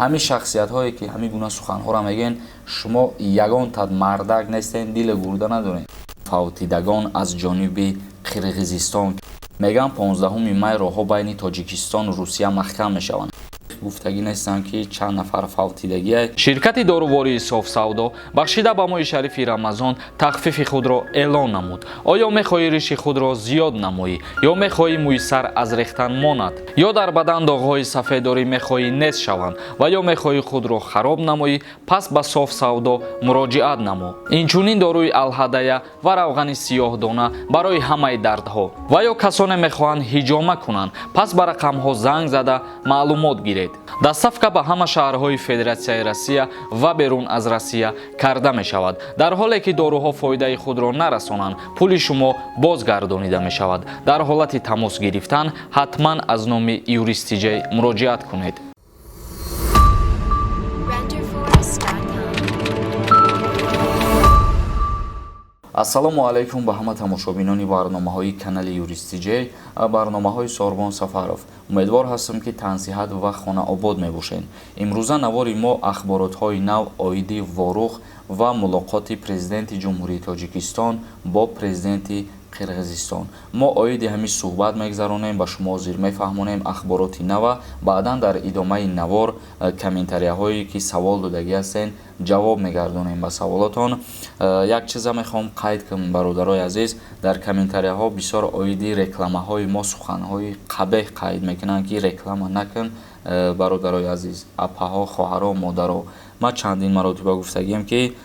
Ҳамин шахсиятҳое, ки ҳамин гуна суханҳоро мегӯянд, шумо ягон тад мардак нестен, дили гурда надоред. Фавтидагон аз ҷониби Қирғизистон. Мегӯянд, 15 май роҳҳо байни Тоҷикистону Русия маҳкам мешаванд. Гуфтагӣ нестам, ки чанд нафар фавтидагия. Ширкати дорувории «Софсавдо» бахшида ба моҳи шарифи Рамазон тахфифи худро эълон намуд. Оё мехоҳӣ риши худро зиёд намоӣ ё мехоҳӣ мӯи сар аз рехтан монад, ё дар бадан доғҳои сафеддорӣ мехоҳӣ нест шаванд ва ё мехоҳӣ худро хароб намоӣ? Пас ба «Софсавдо» муроҷиат намо. Инчунин доруи алҳадая ва равғани сиёҳдона барои ҳамаи дардҳо. Ва ё касоне мехоҳанд ҳиҷома кунанд, пас ба рақамҳо занг зада маълумот гиред. Доставка ба ҳама шаҳрҳои Федератсияи Россия ва берун аз Россия карда мешавад. Дар ҳоле ки доруҳо фоидаи худро нарасонанд, пули шумо бозгардонида мешавад. Дар ҳолати тамос гирифтан ҳатман аз номи Юристиҷей муроҷиат кунед. Renderforest.com. Ассалому алайкум ба ҳама тамошобинони барномаҳои канали Юристиҷей, барномаҳои Сорбон Сафаров. Умедвор ҳастам, ки тансиҳат ва хонаобод мебошед. Имрӯза навори мо ахборотҳои нав оиди Ворух ва мулоқоти президенти Ҷумҳурии Тоҷикистон бо президенти Қирғизистон. Мо оиди ҳамин суҳбат мегзаронем, ба шумо ҳозир мефаҳмонем ахбороти нава. Баъдан дар идомаи навор комментарияҳое, ки савол додагӣ ҳастен, ҷавоб мегардонем ба саволотон. Як чиза мехоҳам қайд кунам, бародарои азиз: дар комментарияҳо бисёр оиди рекламаҳои мо суханҳои қабеҳ қайд мекунанд, ки реклама накун. Бародарои азиз, апаҳо, хоҳаро, модаро, ман чандин маротиба гуфтагием, ки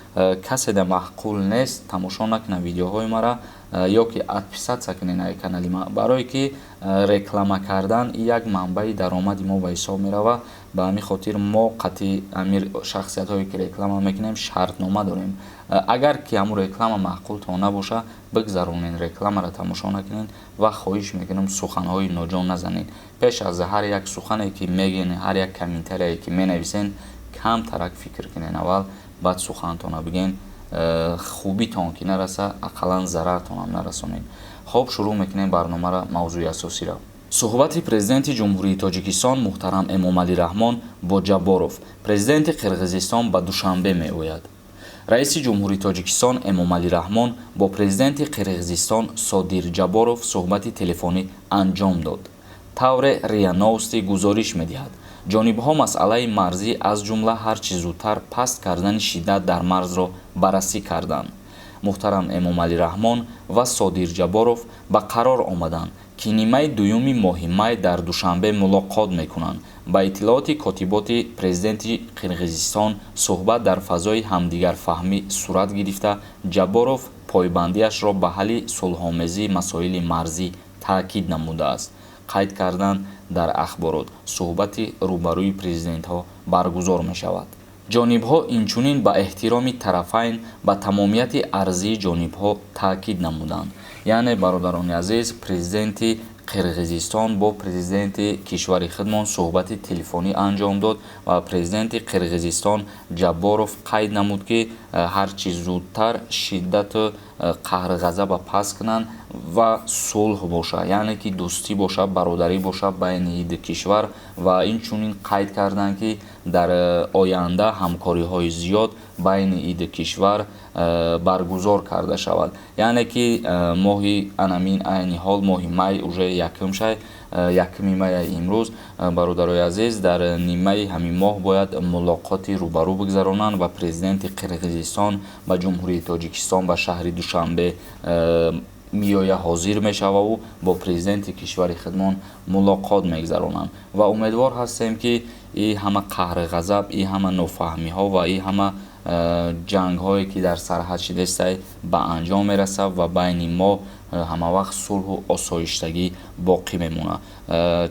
касе да маъқул нест, тамошо накунад видеоҳои мара ё ки отписаться кунед ай канали ма, барое ки реклама кардан як манбаи даромади мо ба ҳисоб мерава. Ба ҳамин хотир мо қатъи ҳамин шахсиятҳое, ки реклама мекунем, шартнома дорем. Агар ки ҳамун реклама маъқултон набоша, бигзаронед, рекламаро тамошо накунед. Ва хоҳиш мекунам, суханҳои ноҷо назанед. Пеш аз ҳар як сухане ки мегӯен, ҳар як комментарияе ки менависен, камтарак фикр кунед аввал, баъд сухантона бигӯен. Хубитон ки нараса, ақаллан зарартонам нарасонед. Хоб, шурӯъ мекунем барномаро, мавзӯи асосиро. Суҳбати президенти Ҷумҳурии Тоҷикистон муҳтарам Эмомалӣ Раҳмон бо Ҷабборов. Президенти Қирғизистон ба Душанбе меояд. Раиси Ҷумҳури Тоҷикистон Эмомалӣ Раҳмон бо президенти Қирғизистон Содир Ҷабборов суҳбати телефонӣ анҷом дод, тавре РИА Новости гузориш медиҳад. Ҷонибҳо масъалаи марзӣ, аз ҷумла ҳар чӣ зудтар паст кардани шиддат дар марзро баррасӣ карданд. Муҳтарам Эмомалӣ Раҳмон ва Содир Ҷабборов ба қарор омаданд, ки нимаи дуюми моҳи май дар Душанбе мулоқот мекунанд. Ба иттилооти котиботи президенти Қирғизистон, суҳбат дар фазои ҳамдигарфаҳмӣ сурат гирифта, Ҷабборов пойбандиашро ба ҳалли сулҳомези масоили марзӣ таъкид намудааст, қайд карданд дар ахборот. Суҳбати рӯбарӯи президентҳо баргузор мешавад. Ҷонибҳо инчунин ба эҳтироми тарафайн ба тамомияти арзии ҷонибҳо таъкид намуданд. Яъне, бародарони азиз, президенти Қирғизистон бо президенти кишвари худмон суҳбати телефонӣ анҷом дод ва президенти Қирғизистон Ҷабборов қайд намуд, ки ҳар чӣ зудтар шиддату қаҳрғазаба паст кунанд ва сулҳ боша, яъне ки дӯстӣ боша, бародарӣ боша байни ду кишвар. Ва инчунин қайд карданд, ки дар оянда ҳамкориҳои зиёд байни ду кишвар баргузор карда шавад. Яъне ки моҳи анамин, айни ҳол моҳи май уже якум шай, 1 мая имрӯз, бародарои азиз, дар нимаи ҳамин моҳ бояд мулоқоти рӯбарӯ бигзаронанд ва президенти Қирғизистон ба Ҷумҳурии Тоҷикистон, ба шаҳри Душанбе меоя, ҳозир мешававу бо президенти кишвари худмон мулоқот мегзаронанд. Ва умедвор ҳастем, ки и ҳама қаҳру ғазаб, и ҳама нофаҳмиҳо ва и ҳама ҷангҳое, ки дар сарҳад шидестай, ба анҷом мерасад ва байни мо ҳамавақт сулҳу осоиштагӣ боқӣ мемонад.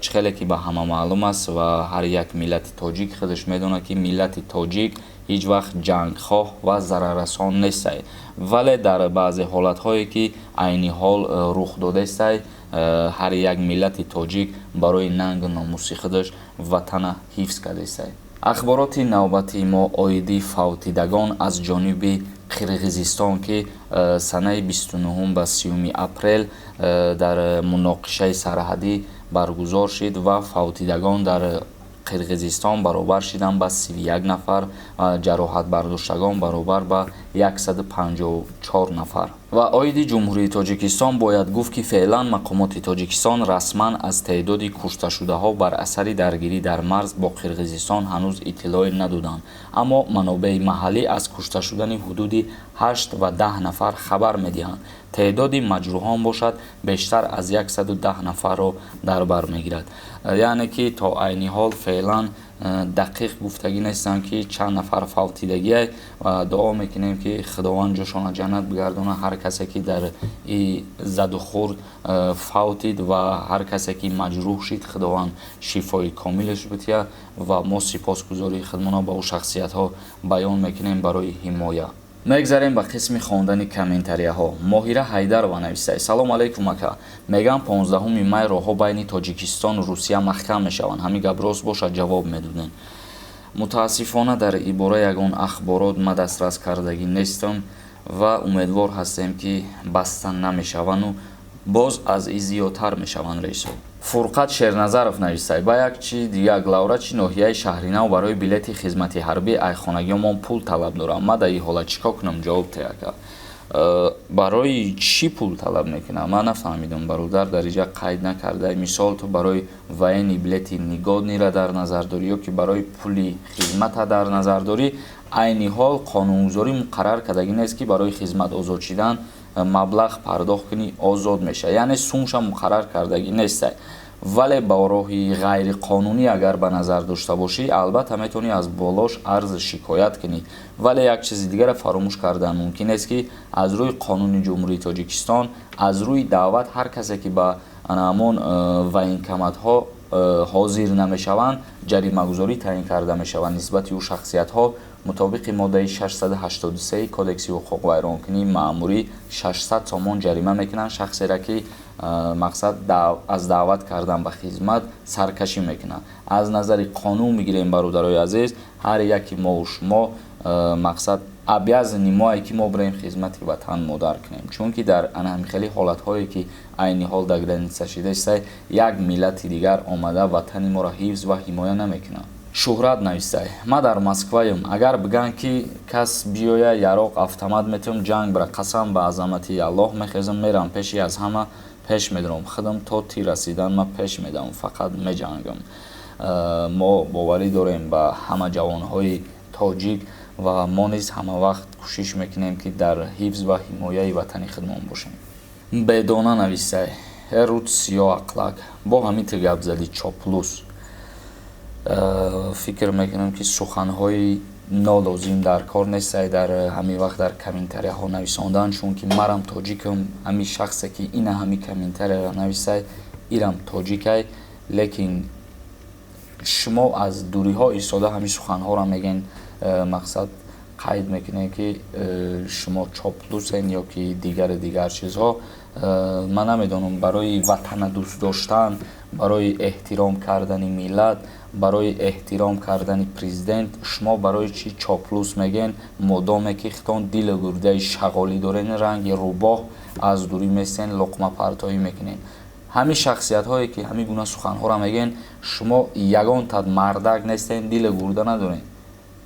Чӣ хеле ки ба ҳама маълум аст ва ҳар як миллати тоҷик худаш медонад, ки миллати тоҷик ҳеҷ вақт ҷангхоҳ ва зараррасон нестай, вале дар баъзе ҳолатҳое, ки айни ҳол рух додестай, ҳар як миллати тоҷик барои нангу номуси худаш ватана ҳифз кардестай. Ахбороти навбатии мо оиди фавтидагон аз ҷониби Қирғизистон, ки санаи 29 ба 30 апрел дар муноқишаи сарҳадӣ баргузор шид ва фавтидагон дар Қирғизистон баробар шидан ба 31 нафар ва ҷароҳатбардоштагон баробар ба 154 нафар. Ва оиди Ҷумҳурии Тоҷикистон бояд гуфт, ки феълан мақомоти Тоҷикистон расман аз теъдоди кушташудаҳо бар асари даргирӣ дар марз бо Қирғизистон ҳанӯз иттилоъе надоданд, аммо манобеи маҳаллӣ аз кушта шудани ҳудуди 8 ва 10 нафар хабар медиҳанд. Теъдоди маҷрӯҳон бошад, бештар аз 110 нафарро дар бар мегирад. Яъне ки то айни ҳол феълан дақиқ гуфтагӣ нестанд, ки чанд нафар фавтидагиай, ва дуо мекунем, ки Худованд ҷошона ҷаннат бигардона ҳар касе, ки дар и задухӯрд фавтид, ва ҳар касе, ки маҷрӯҳ шид, Худованд шифои комилаш бития, ва мо сипосгузории худмона ба ӯ шахсиятҳо баён мекунем барои ҳимоя. Мегзарем ба қисми хондани комментарияҳо. Моҳира Ҳайдарова навистай: «Салом алейкум, ака. Меган, 15 май роҳҳо байни Тоҷикистону Русия маҳкам мешаванд. Ҳамин гап рост бошад, ҷавоб медодем». Мутаассифона, дар ибора ягон ахборот ма дастрас кардагӣ нестам ва умедвор ҳастем, ки баста намешаванду боз аз и зиёдтар мешаванд рейсҳо. Фурқат Шерназаров навистай: «Ба як чи дигар, главврачи ноҳияи Шаҳринав барои билети хизмати ҳарбӣ айхонагиёмон пул талаб дорам. Ма дар ин ҳолат чӣ кор кунам? Ҷавоб те, ака». Барои чӣ пул талаб мекунам, ман нафаҳмидам, бародар, дар инҷа қайд накарда. Мисол, ту барои военный билети негодный ра дар назар дорӣ ё ки барои пули хизмата дар назар дорӣ? Айни ҳол қонунгузорӣ муқаррар кардагӣ нест, ки барои хизмат озод шидан маблағ пардохт кунӣ, озод мешавад. Яъне сумша муқаррар кардагӣ нестай. Вале ба роҳи ғайриқонунӣ агар ба назар дошта бошӣ, албатта, метавонӣ аз болош арз шикоят кунӣ. Вале як чизи дигарро фаромӯш кардан мумкин нест, ки аз рӯи қонуни Ҷумҳурии Тоҷикистон, аз рӯи даъват ҳар касе, ки ба ҳамон военкоматҳо ҳозир намешаванд, ҷаримагузорӣ таъин карда мешавад нисбати ӯ шахсиятҳо. Мутобиқи моддаи 683 Кодекси ҳуқуқвайронкунии маъмурӣ, 600 сомон ҷарима мекунанд шахсеро, ки мақсад аз даъват кардан ба хизмат саркашӣ мекунад. Аз назари қонун мегирем, бародарои азиз, ҳар яки мову шумо, мақсад, обязаны моае, ки мо бираем хизмати ватан модар кунем, чунки дар ана ҳамин ҳолатҳое, ки айни ҳол дар граница шидаистай, як миллати дигар омада ватани моро ҳифз ва ҳимоя намекунад. Шӯҳрат навистай: «Ман дар Москваем. Агар бигӯянд, ки кас биёя, яроқ, автомат метавам, ҷанг бира, қасам ба азамати Аллоҳ, мехезам, мерам, пеши аз ҳама пеш медорам худам, то тир расидан ман пеш медавам, фақат меҷангам». Мо боварӣ дорем ба ҳама ҷавонҳои тоҷик ва мо низ ҳама вақт кӯшиш мекунем, ки дар ҳифз ва ҳимояи ватани худмон бошем. Бедона навистай: «Э, рут сиёҳ ақлак, бо ҳамин ту гап задӣ, чоплус». Фикр мекунам, ки суханҳои нолозим дар кор нестай дар ҳамин вақт дар комментарияҳо нависондан, чунки марам тоҷикам, ҳамин шахсе, ки ина ҳамин комментарияро нависай, ирам тоҷикай. Лекин шумо аз дуриҳо истода ҳамин суханҳоро мегӯен, мақсад, қайд мекунем, ки шумо чоплусен ё ки дигари дигар чизҳо. Ман намедонам, барои ватана дӯст доштан, барои эҳтиром кардани миллат, барои эҳтиром кардани президент шумо барои чӣ чоплус мегӯен, модоме ки хитон дилу гурдаи шағолӣ дорен, ранги рӯбоҳ аз дурӣ местен, луқмапартоӣ мекунен? Ҳамин шахсиятҳое, ки ҳамин гуна суханҳоро мегӯен, шумо ягон тад мардак нестен, дилу гурда надорен.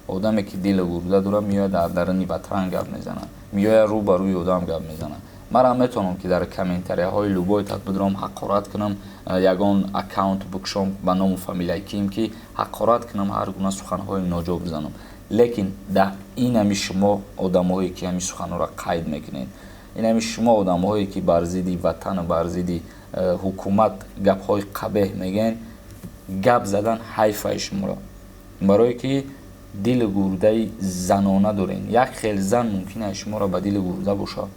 Одаме, ки дилу гурда дорад, меояд, дар даруни ватан гап мезанад, меояд, рӯ ба рӯи одам гап мезанад. Манам метавонам, ки дар комментарияҳои любой тад бидурам, ҳақорат кунам, ягон аккаунт бикушом ба ному фамилияи ким, ки ҳақорат кунам, ҳар гуна суханҳои ноҷо бизанам. Лекин да инами шумо одамое, ки ҳамин суханҳоро қайд мекунед, инами шумо одамҳое, ки бар зидди ватану бар зидди ҳукумат гапҳои қабеҳ мегӯен, гап задан ҳайфаи шуморо, барое ки дилу гурдаи занона дорен. Як хел зан мумкин аст шуморо ба дилу гурда бошад.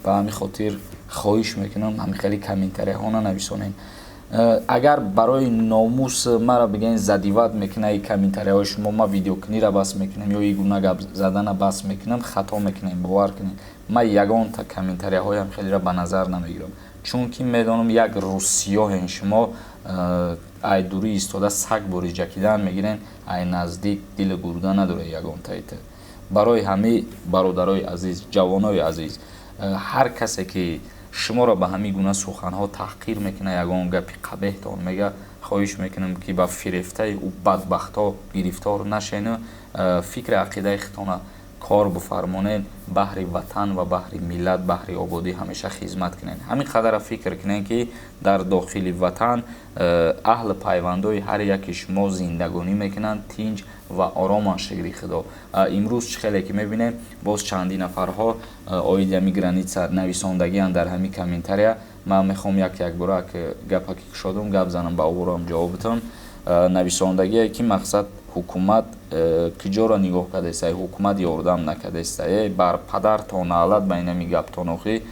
Ба ҳамин хотир хоҳиш мекунам, ҳамин хели комментарияҳо нанависонед. Агар барои номус мара бигӯен, задевать мекуна и комментарияҳои шумо, ман видеокунира бас мекунам ё и гуна гап задана бас мекунам. Хато мекунем, бовар кунед, ман ягонта комментарияҳоям хелера ба назар намегирам, чунки медонам, як рӯзсиёҳен шумо. Ай дурӣ истода саг бори ҷакидан мегирен, ай наздик дилу гурда надоред ягонтаита. Барои ҳамин, бародарои азиз, ҷавонои азиз, ҳар касе, ки шуморо ба ҳамин гуна суханҳо таҳқир мекунад, ягон гапи қабеҳтон мега, Хоҳиш мекунам, ки ба фирефтаи ӯ бадбахтҳо гирифтор нашену фикри ақидаи худтона кор бифармонед, баҳри ватан ва баҳри миллат, баҳри ободӣ ҳамеша хизмат кунед. Ҳамин қадара фикр кунед, ки дар дохили ватан аҳли пайвандои ҳар яки шумо зиндагонӣ мекунанд тинҷ ва ороман, шукри Худо. Имрӯз чӣ хеле ки мебинем, боз чандин нафарҳо оиди ҳами граница нависондагианд дар ҳамин комментария. Ман мехоҳам як якбора гапа ки кушодум, гап занам, ба ӯрам ҷавоб битам. Нависондагие ки мақсад ҳукумат куҷоро нигоҳ кардааста, ҳукумат ёрдам накардааста. Э, бар падартон наълат ба инами гаптон. Охӣ,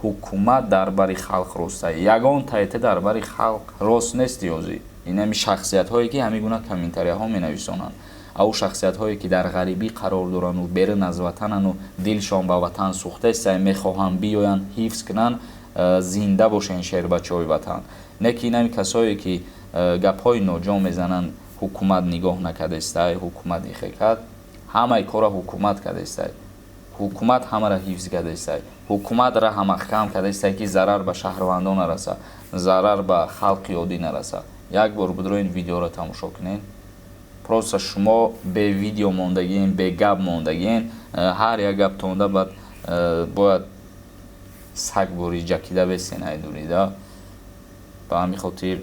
ҳукумат дар бари халқ роста, ягон тайте дар бари халқ рост нест. Ёзӣ инами шахсиятҳое ки ҳамин гуна комментарияҳо менависонанд, ав шахсиятҳое ки дар ғарибӣ қарор дорану берун аз ватанану дилшон ба ватан сӯхтаеста, мехоҳанд биёянд, ҳифз кунанд. Зинда бошен, шербачаҳои ватан. Не ки инами касое ки гапҳои ноҷо мезананд: ҳукумат нигоҳ накардаистай, ҳукумат ихе кард. Ҳамаи кора ҳукумат кардаистай, ҳукумат ҳамаро ҳифз кардаистай, ҳукумат раҳа маҳкам кардаистай, ки зарар ба шаҳрвандон нараса, зарар ба халқи оддӣ нараса. Як бор будро ин видеоро тамошо кунед. Просто шумо бе видео мондагиен, бе гап мондагиен. Ҳар як гаптонда баъд бояд саг бори ҷакида бесен айдурида. Ба ҳамин хотир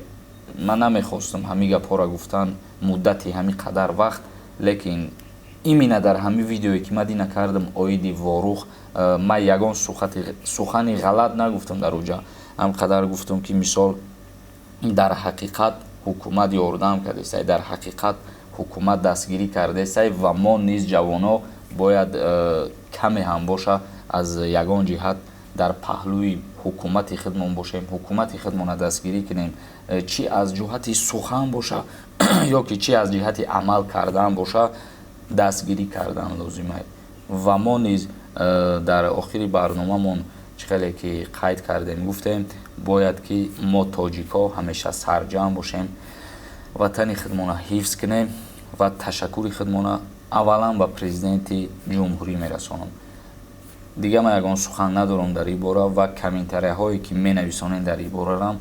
ман намехостам ҳамин гапҳоро гуфтан муддати ҳамин қадар вақт, лекин именно дар ҳамин видеое ки ман дина кардам оиди Ворух, ман ягон сухани ғалат нагуфтам. Дар уҷа ҳам қадар гуфтам, ки мисол дар ҳақиқат ҳукумат ёрдам кардааст, дар ҳақиқат ҳукумат дастгирӣ кардааст ва мо низ ҷавонҳо бояд каме ҳам боша аз ягон ҷиҳат дар паҳлӯи ҳукумати худмон бошем, ҳукумати худмонро дастгирӣ кунем, чӣ аз ҷиҳати сухан боша ё ки чӣ аз ҷиҳати амал кардан боша, дастгирӣ кардан лозим аст. Ва мо низ дар охири барномамон чӣ хеле ки қайд кардем, гуфтем, бояд ки мо тоҷикҳо ҳамеша сарҷамъ бошем, ватани худмонро ҳифз кунем. Ва ташаккури худмонро аввалан ба президенти ҷумҳурӣ мерасонам. Дигар ман ягон сухан надорам дар ин бора ва комментарияҳое ки менависонем дар ин борарам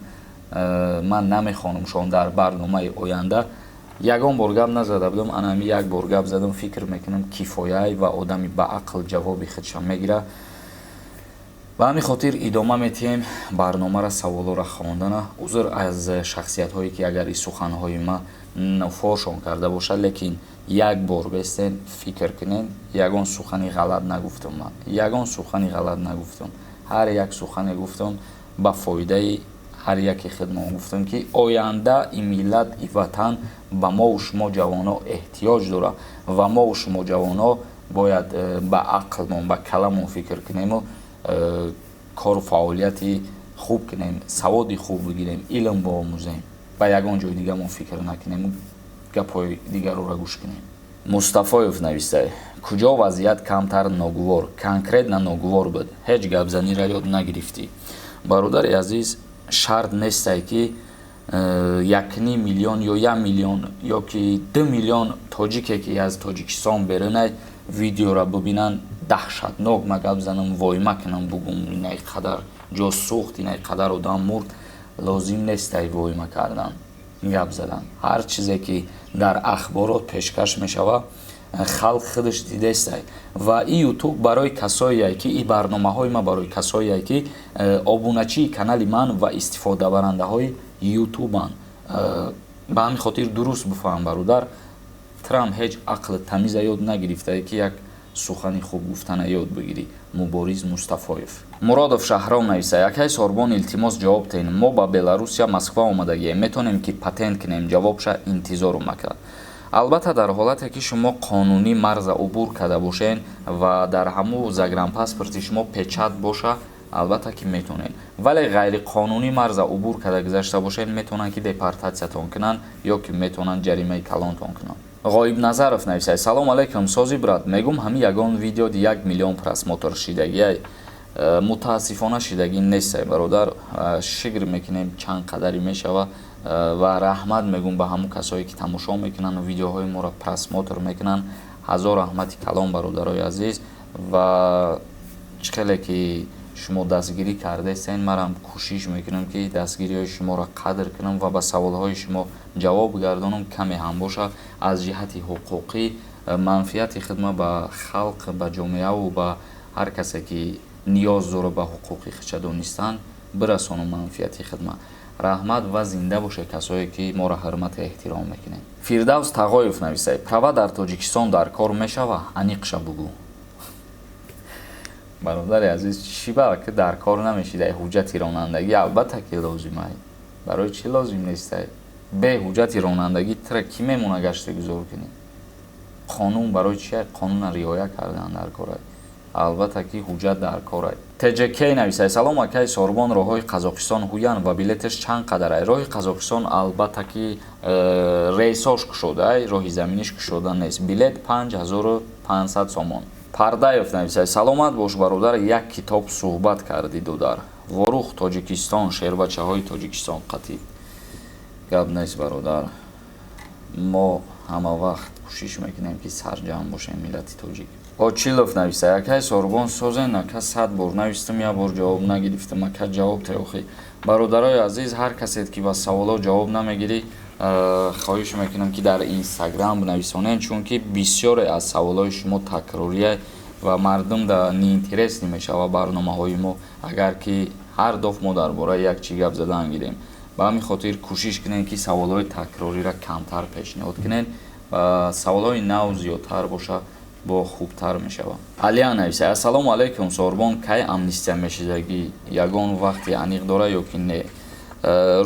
ман намехонамшон. Дар барномаи оянда ягон бор гап назада будам, ана ҳами як бор гап задам, фикр мекунам, кифояй ва одами баақл ҷавоби худша мегирад. Ба ҳамин хотир идома метиҳем барномаро, саволҳоро хондана. Узр аз шахсиятҳое ки агар ин суханҳои ман нофоршон карда бошад, лекин як бор бестен, фикр кунен. Ягон сухани ғалат нагуфтам ман, ягон сухани ғалат нагуфтам. Ҳар як сухане гуфтам, ба фоидаи ҳар яке худмон гуфтам, ки оянда и миллат, и ватан ба мову шумо ҷавонҳо эҳтиёҷ дорад ва мову шумо ҷавонҳо бояд ба ақлмон, ба каламон фикр кунему кору фаъолияти хуб кунем, саводи хуб бигирем, илм биомӯзем, ба ягон ҷои дигамон фикр накунем, гапҳои дигарро гӯш кунем. Мустафоев нависта: куҷо вазъият камтар ногувор, конкретно ногувор буд? Ҳеҷ гапзаниро ёд нагирифтӣ, бародари азиз. Шарт нестай, ки 1,5 миллион ё 1 миллион ё ки 2 миллион тоҷике ки аз Тоҷикистон берунай видеоро бибинанд, даҳшатнок ма гап занам, войма кунам, бугум инай қадар ҷо сӯхт, инай қадар одам мурд. Лозим нестай войма кардан, гап задан. Ҳар чизе ки дар ахборот пешкаш мешавад, халқ худаш дидестай. Ва и Ютуб барои касое ки и барномаҳои ма барои касое ки обуначии канали ман ва истифодабарандаҳои Ютубанд. Ба ҳамин хотир дуруст бифаҳм, бародар, трам ҳеҷ ақли тамиза ёд нагирифтае, ки як сухани хуб гуфтана ёд бигирӣ. Мубориз Мустафоев. Муродов Шаҳром нависа: якай Сорбон, илтимос, ҷавоб тен. Мо ба Беларусия, Москва омадагием, метонем ки патент кунем? Ҷавобша интизору мака. Албатта, дар ҳолате ки шумо қонунӣ марза убур карда бошен ва дар ҳамун загранпаспорти шумо печать боша, албатта ки метонед. Вале ғайриқонунӣ марза убур карда гузашта бошед, метавонанд ки депортатсиятон кунанд ё ки метавонанд ҷаримаи калонтон кунанд. Ғоибназаров нависад: салом алайкум, сози, брат. Мегум, ҳами ягон видео 1 миллион просмотр шидагиай? Мутаассифона, шидагӣ нестай, бародар. Шукр мекунем, чанд қадаре мешава ва раҳмат мегум ба ҳамун касое ки тамошо мекунанд, видеоҳои моро просмотр мекунанд. Ҳазор раҳмати калон, бародарои азиз. Ва чӣ хеле ки Шумо дастгирӣ кардаистен, манам кӯшиш мекунам, ки дастгириҳои шуморо қадр кунам ва ба саволҳои шумо ҷавоб гардонам, каме ҳам бошад, аз ҷиҳати ҳуқуқӣ манфиати хидма ба халқ, ба ҷомеаву ба ҳар касе, ки ниёз дорад ба ҳуқуқи худша донистан, бирасонам манфиати хидма. Раҳмат ва зинда бошед, касое ки моро ҳурмату эҳтиром мекунед. Фирдавс Тағоев нависад: «Права дар Тоҷикистон дар кор мешава? Аниқша бугӯ». Бародари азиз, чӣ ба ки дар кор намешидай? Ҳуҷҷати ронандагӣ албатта ки лозимай. Барои чӣ лозим нестай? Бе ҳуҷҷати ронандагӣ тира кӣ мемона гашта гузор кунӣ? Қонун барои чи? Қонуна риоя кардан дар корай. Албатта ки ҳуҷҷат дар корай. ТЖК нависай: «Салом, акаи Сорбон, роҳҳои Қазоқистон ҳуян ва билеташ чанд қадарай?» Роҳи Қазоқистон албатта ки рейсош кушодай, роҳи заминиш кушода нест. Билет 5500 сомон. Пардаев нависай: «Саломат бош, бародар, як китоб суҳбат кардӣ дудар. Ворух, Тоҷикистон, шербачаҳои Тоҷикистон қатӣ гап нест». Бародар, мо ҳама вақт кӯшиш мекунем, ки сарҷамъ бошем, миллати тоҷик. Очилов нависа: «Акай Сорбон, созен? Ака, 100 бор навистам, як бор ҷавоб нагирифтам. Ака, ҷавоб теохӣ». Бародарои азиз, ҳар касед ки ба саволҳо ҷавоб намегирӣ, хоҳиш мекунам, ки дар Инстаграм бинависонед, чунки бисёре аз саволҳои шумо такрория ва мардум да неинтересный мешава барномаҳои мо, агар ки ҳар дафъ мо дар бораи як чӣ гап задан гирем. Ба ҳамин хотир кӯшиш кунед, ки саволҳои такрориро камтар пешниҳод кунед ва саволҳои нав зиёдтар боша, бо хубтар мешавад. Алия нависа: «Ассалому алайкум, Сорбон, кай амнистия мешидагӣ? Ягон вақти аниқ дора ё ки не?»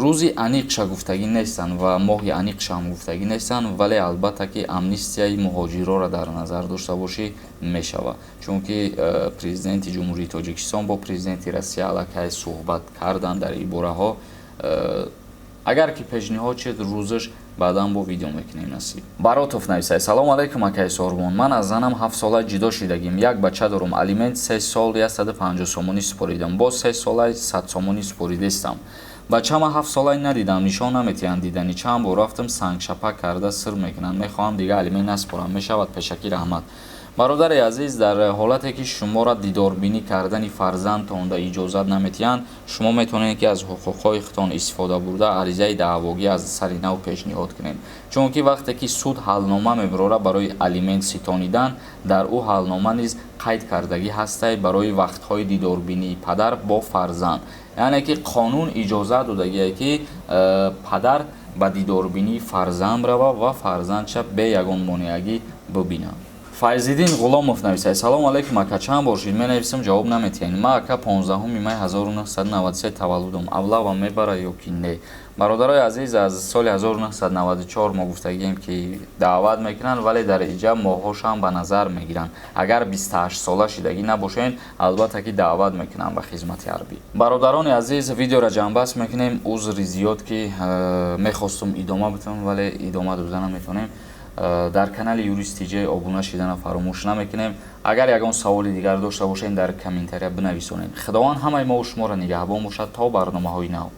Рӯзи аниқша гуфтагӣ нестанд ва моҳи аниқшаам гуфтагӣ нестанд, вале албатта ки амнистияи муҳоҷирора дар назар дошта бошӣ мешавад, чунки президенти Ҷумҳурии Тоҷикистон бо президенти Россия аллакай суҳбат карданд дар ин бораҳо. Агар ки пешниҳод шуд рӯзаш, баъдан бо видео мекунем, насиб. Баротов нависай: «Салому алайкум, акаи Сорбон, ман аз занам 7 сола ҷудо шидагим, як бача дорум. Алимент 3 сол 150 сомонӣ супоридам, боз 3 солаи 100 сомонӣ супоридастам. Бачама 7 солаи надидам, нишон наметиҳанд дидани. Чанд бор рафтам, сангшапак карда сир мекунанд. Мехоҳам дигар алимент насупорам, мешавад? Пешакӣ раҳмат». Бародари азиз, дар ҳолате ки шуморо дидорбинӣ кардани фарзандтонда иҷозат наметиҳанд, шумо метавонед, ки аз ҳуқуқҳои худтон истифода бурда, аризаи даъвогӣ аз сари нав пешниҳод кунед, чунки вақте ки суд ҳалнома мебарора барои алимент ситонидан, дар ӯ ҳалнома низ қайд кардагӣ ҳастай барои вақтҳои дидорбинии падар бо фарзанд. Яъне ки қонун иҷозат додагие, ки падар ба дидорбинии фарзанд рава ва фарзандша бе ягон монеагӣ бибинад. Файзиддин Ғуломов нависад: «Салому алайкум, ака, чанд бор шид менависам, ҷавоб наметиҳед. Ма, ака, 15 май 1993 таваллудам, авлава мебара ё ки не?» Бародарои азиз, аз соли 1994 мо гуфтагием, ки даъват мекунанд, вале дар иҷа моҳҳошам ба назар мегиранд. Агар 28 сола шидагӣ набошед, албатта ки даъват мекунанд ба хизмати ҳарбӣ. Бародарони азиз, видеоро ҷамъбаст мекунем. Узри зиёд, ки мехостум идома битам, вале идома дода наметавонем. Дар канали Юрист ТЖ обуна шидана фаромӯш намекунем. Агар ягон саволи дигар дошта бошед, дар комментария бинависонед. Худованд ҳамаи мову шуморо нигаҳбон бошад то барномаҳои нав.